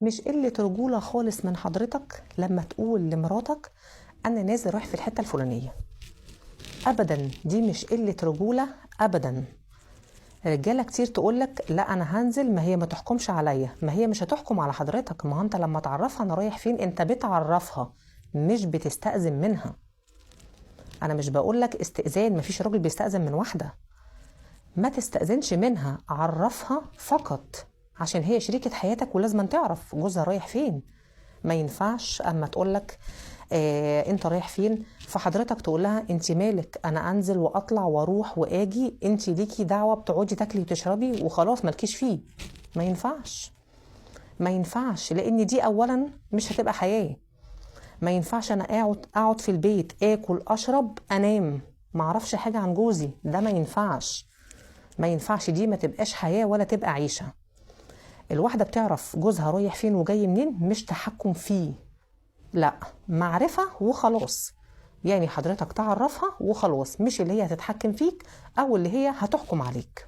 مش قلة رجولة خالص من حضرتك لما تقول لمراتك أنا نازل رايح في الحتة الفلانية. أبدا، دي مش قلة رجولة أبدا. رجالة كتير تقولك لا أنا هنزل، ما هي ما تحكمش عليا. ما هي مش هتحكم على حضرتك، ما أنت لما تعرفها أنا رايح فين أنت بتعرفها مش بتستأذن منها. أنا مش بقولك استئذان، ما فيش راجل بيستأذن من واحدة. ما تستأذنش منها، عرفها فقط، عشان هي شريكة حياتك ولازم تعرف جوزها رايح فين. ما ينفعش أما تقولك انت رايح فين فحضرتك تقولها انت مالك، انا انزل واطلع واروح واجي، انت ليكي دعوة بتقعدي تاكلي وتشربي وخلاص مالكيش فيه. ما ينفعش، ما ينفعش، لان دي اولا مش هتبقى حياة. ما ينفعش انا اقعد في البيت اكل اشرب انام ما اعرفش حاجة عن جوزي، ده ما ينفعش، ما ينفعش، دي ما تبقاش حياة ولا تبقى عيشة. الواحدة بتعرف جوزها رايح فين وجاي منين، مش تحكم فيه، لا، معرفة وخلاص. يعني حضرتك تعرفها وخلاص، مش اللي هي هتتحكم فيك أو اللي هي هتحكم عليك.